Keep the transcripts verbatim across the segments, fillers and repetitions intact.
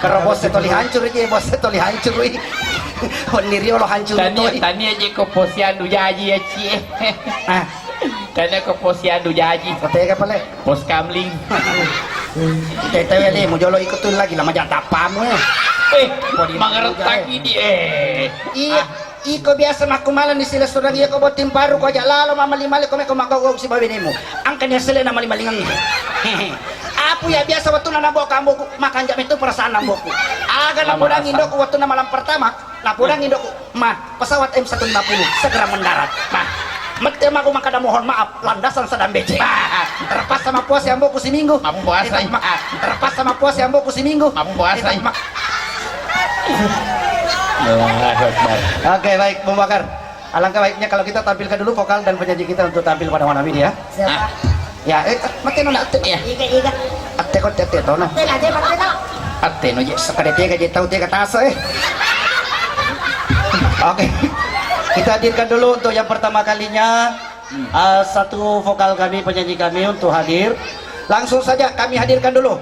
Karo bos e toli hancur je, bos e toli hancur i. Wenni riolo hancur. Tania, toi. Tania je ko posiandu jaji ya, Ci. Ah. Tania ko posiandu jaji. Tega pale. Pos kamling. Tete wele mu jolo ikut tu lagi lama jatappamu ya. Eh, mangertaki di eh. Iya. Ah. Iko biasa makkumalani silessureng iya ko botting paru ko aja lalo mamali-mali ko meko maggau-gau sibawa benemu. Angkani asele na mali-malingengngi. Apu ya biasa wettunna naboka amboku, makanja metu perasaan amboku. Aga napodangi indoku wettunna malam pertama, napodangi indoku, "Ma, pesawat M satu lima puluh segera mendarat." Ma, mette mako makkada, "Mohon maaf, landasan sedang becek." Terpaksa mapuasa amboku seminggu. Mapuasa. Terpaksa mapuasa amboku seminggu. Mapuasa. Allahu Akbar. Oke, baik, Bung Bakar. Alangkah baiknya kalau kita tampilkan dulu vokal dan penyanyi kita untuk tampil pada malam ini ya. Siapa? Ah. Ya, eh, mati nona atte. Iya. Iga, iga. Atte ko atte, atte tono. Atte aja, atte no. Atte no je. Sekade tega je tahu tega tasa eh. Oke. Kita hadirkan dulu untuk yang pertama kalinya, eh, satu vokal kami, penyanyi kami untuk hadir. Langsung saja kami hadirkan dulu.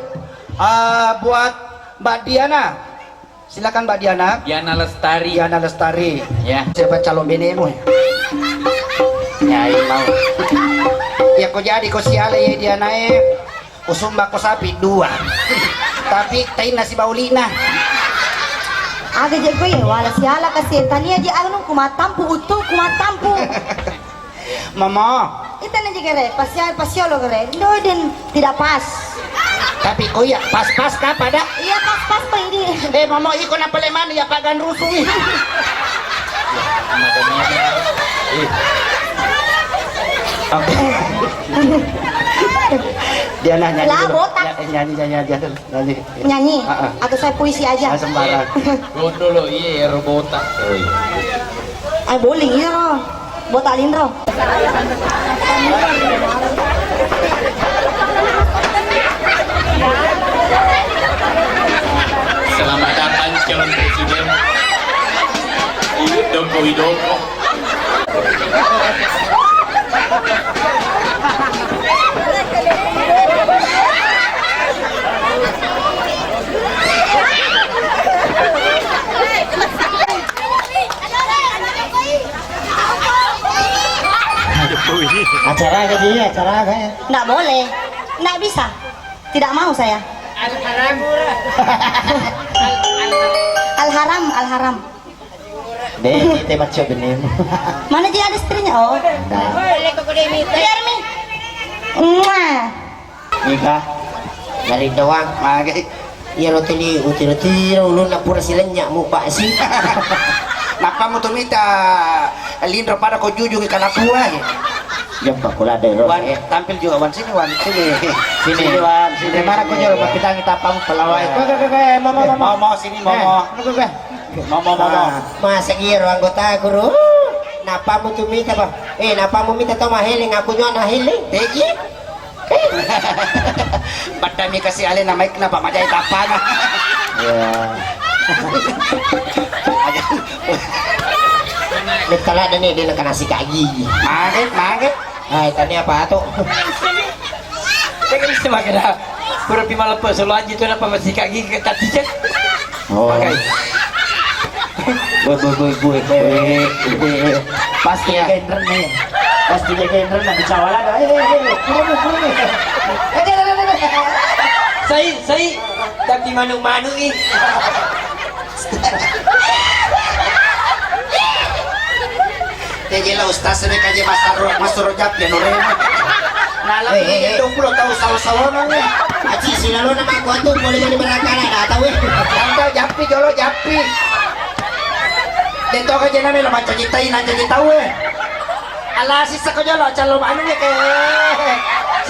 Eh, buat Mbak Diana. Silakan Mbak Diana. Diana Lestari. Diana Lestari. Ya. Siapa calon benemu? Ya, iya mau. Ya, ko jadi ko siala ya Diana e. Ko sumba ko sapi dua. Tapi tainna sibaulina. Aga je ko ya, wala siala kasi tania je anu kumatampu utu kumatampu. Mama. Ita na jegere, pasia-, pasiolo gere. Ndo den tidak pas. Tapi ko iya pas-pas ka pada? Iya pas-pas pa ini. Eh, mama iko na pale manu ya pagan rusu ih. Oke. Dia nanya lah, dulu. Botak. Ya, nyanyi, nyanyi aja dulu. Nyanyi. Nyanyi? Heeh. Atau saya puisi aja? Ah, sembarang. Gondolo, iya, ero botak. Oh, iya. Ay, boling, iya, ro. Botak linro. Selamat datang calon presiden Joko Widodo. Acara aga dia, acara aga ya? Nggak boleh, nggak bisa, tidak mau saya. Al-haram. Al-haram, al-haram. Deh, kita baca benih. Mana dia ada istrinya? Oh. Nah. Biar mi. Muah. Nika, dari doang. Mage. Iya lo tuli utiro-tiro ulunna pura silenya mu basi. Nappa mu tumita linro pada ko jujung ikan apua. Jempa kula dero. Wan, tampil juga Wan sini Wan sini. Sini. Sini Wan sini. Dari mana kau jauh? Mapitangi tapang pelawai. Kau kau kau mau mau mau. Mau mau sini mau mau. Kau kau. Mama, mama. Ah, masa iyaro anggotaku ro. Nappa mu tu mita, Bang? Eh, nappa mu mita tau maheling, aku nyo naheling. Eh, iya. Battami kasi alena maikna, Pak, majai tappana. Iya. Betala dene, dene kena sikat gigi. Mage, mage. Hai, tania apa tu? Tega bisa makkeda, pura pi maleppe solo aji tu nappa masikat gigi ke tatijet. Oh. Pakai. Boy, boy, boy, boy, boy. Pasti ya. Jaga internet nih. Pasti jaga internet nanti cawala ada. Eh, eh, eh, turun nih, turun nih. Eh, eh, eh, eh, eh. Sai, sai. Tapi manuk-manuk ih. Tejela ustaz ne kaje masaro masoro jappi anu rema. Nala eh, eh, eh. Dua puluh tahun sawo-sawonan ne. Aci sinalo nama aku atu boleh mani barakala da tau eh. Tau jappi jolo jappi. Deto kaje name lo mancaji tai nancaji tau eh. Ala sissa ko jolo callo anu ne ke.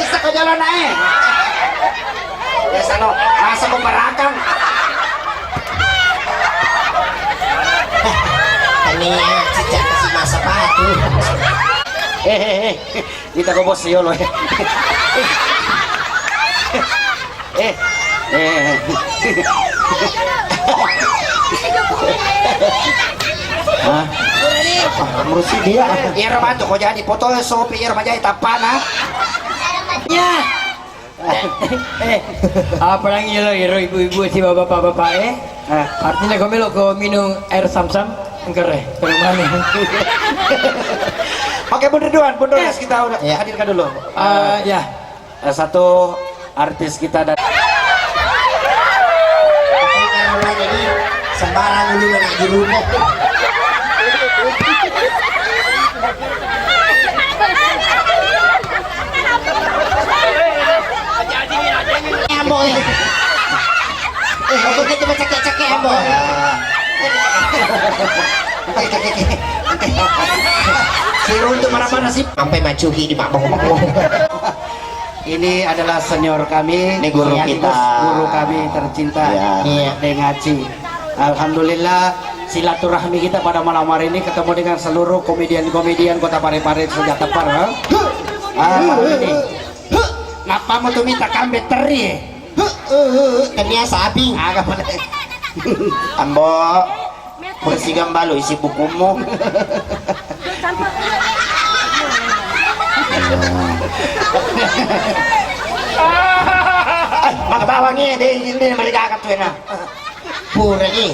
Sissa ko jolo nae. Biasa lo, masa ko barakang. Tania, cicak kasih masa patu. Eh, eh, eh. Kita ko bos yolo. Eh, eh. Eh. Hah? Apa? Menurut si dia. Iyaro matu ko jadi foto sopi iyaro majai tappana. Ya. Eh, apalagi lo iro ibu-ibu si bapak-bapak eh. Ah. Artinya kau melo kau minum air sam-sam, engkere, terus mana? Oke, Bun Ridwan, Bun Doles, kita udah hadirkan dulu. Ah, ya. Eh, satu artis kita dari sembarang dulu nak di rumah. Ambo, eh. Eh, aku gitu mencekek-cekek, Ambo. Si Runtu marah-marah sih. Sampai macuki di mabok-mabok. Ini adalah senior kami, ini guru sekaligus kita, guru kami tercinta, iya, Deng Aci. Alhamdulillah, silaturahmi kita pada malam hari ini ketemu dengan seluruh komedian-komedian Kota Parepare sejak tepar, eh? Ah, ini. Ngapa mau tuh minta kambe teri, eh? Tania sapi. Agak mana? Ambo. Pura sigambalo isi bukumu. Eh, maka bawangi, eh, deh, ini mereka akan tuh enak. Pura, eh.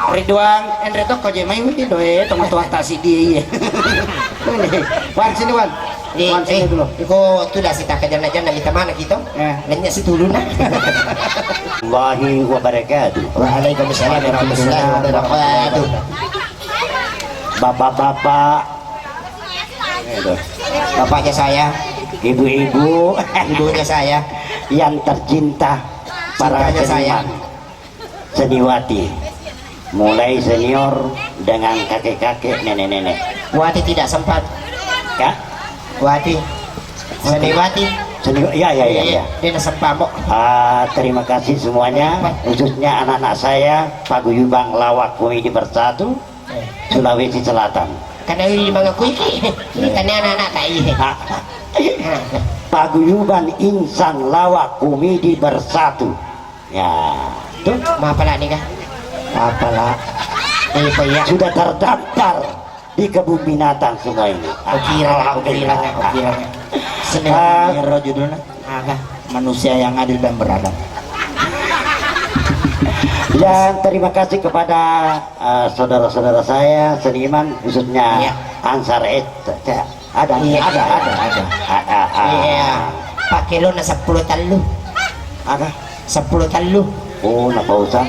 Ridwan, Andre tokko je main mungkin doe, teman tua tasi dia, iya. Wan, sini, Wan. Wan, sini dulu. Iko tu dah sita ke janda-janda minta mana kita? Eh. Nanya si tuluna. Warahmatullahi wabarakatuh. Waalaikumsalam warahmatullahi wabarakatuh. Bapak-bapak, bapaknya saya, ibu-ibu, ibunya saya, yang tercinta, para seniman, seniwati, mulai senior dengan kakek-kakek, nenek-nenek. Wati tidak sempat. Ya? Wati. Seniwati. Seni, ya, ya, ya, iya, ya. Dia nasempamo. Ah, terima kasih semuanya, khususnya anak-anak saya, Paguyuban Lawak Komedi Bersatu, eh, Sulawesi Selatan. Karena ini mengakui ini tanya anak-anak tak iya. Ah. Paguyuban Insan Lawak Komedi Bersatu. Ya, tuh. Mau apa nih kah? Apalah. Eh, Pak, ya. Sudah terdaftar di kebun binatang semua ini. Oke, Raka, oke, Raka, oke, Raka. Seni Ro judulnya. Aga. Manusia yang adil dan beradab. Dan terima kasih kepada, eh, saudara-saudara saya seniman, khususnya, iya, Ansar Ed. Ada, iya, ada, iya, ada, ada. Ah, ah, ah. Iya. Pakai lo na sepuluh tellu. Aga? Sepuluh tellu. Oh, napa usah?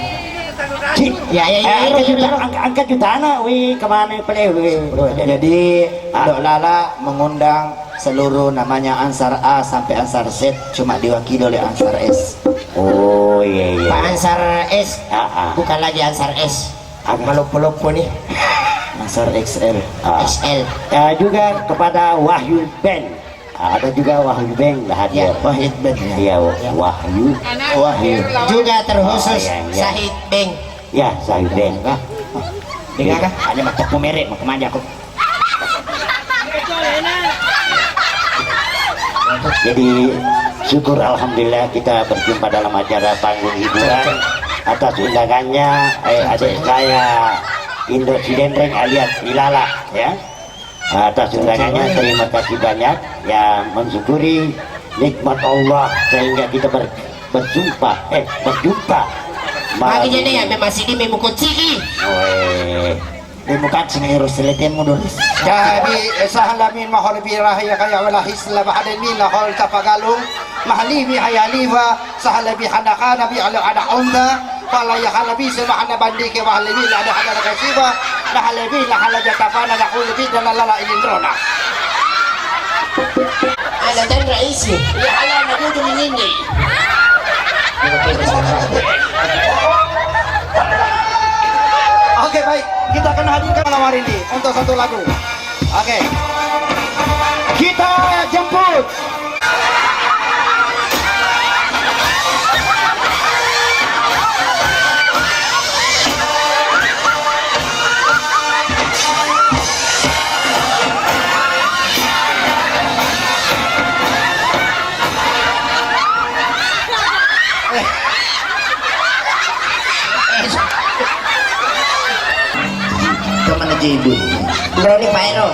Ci, ya, ya, ya, eh, ya, angka ya, juta, ya. Angka, angka jutana, wih, kemana pale, wih. Jadi, ah, Dok Lala mengundang seluruh namanya Ansar A sampai Ansar Z, cuma diwakili oleh Ansar S. Oh, iya, iya. Pak Ansar S, ah, ah, bukan lagi Ansar S. Agak. Maloppo-loppo nih. Ansar X L. Ah. X L. Ya, juga kepada Wahyu Band. Ah, ada juga Wahyu Band lah hadir. Ya, Wahyu Band, ya. Iya, ya. Wahyu. Wahyu. Juga terkhusus, oh, iya, iya, Sahid Band. Ya, Sahid Band. Ah. Dengar kah? Ada mata merek, mau kemana aku? Jadi, syukur alhamdulillah kita berjumpa dalam acara panggung hiburan atas undangannya, eh, adik saya Indo Cidenreng alias Ilala, ya. Atas undangannya, terima kasih banyak. Ya, mensyukuri nikmat Allah sehingga kita ber-, berjumpa, eh, berjumpa. Magi jadi ya, memang sini memukul ciki. Weh. Demokrat sing ero seletemu dulu. Jadi, eh, sahla min mahol birahi kaya wala hisla bahade min hol tapagalung, mahli bi hayalifa, sahla bi hanakana bi ala ada onda, pala ya halabi sema hana bandike wahli bi la ada hana kasiba, la halabi la hala jatafana la hulu bi dan la la ilindrona. Ala dan raisi. Ya, ala na juju mingini. Oke, baik. Kita akan hadirkan malam hari ini untuk satu lagu. Oke. Kita jemput. Kemana aja ibu? Bro, ini Pak Ero.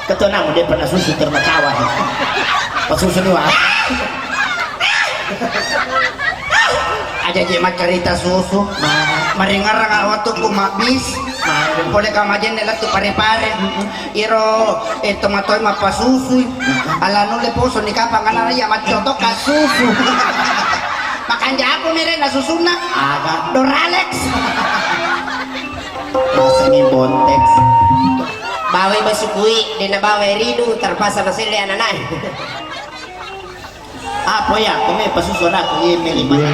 Ketua namu dia pernah susu termacawa. Pas susu ni, wah. Aja je maccarita susu. Maringerrang wettukku mabbis. Pole kamajenne lettu Pare-Pare. Iro, eh, tomatoa mappasusui. Ala nulle poso ni kapang ana iya maccotokka susu. Makanja apa merena susunna? Aga. Doralex. Masengi Bontex. Bawai masukui, dena bawai ridu, terpaksa naselle anak-anak. Apa ya? Kome pasusu anakku, iya, meli mana?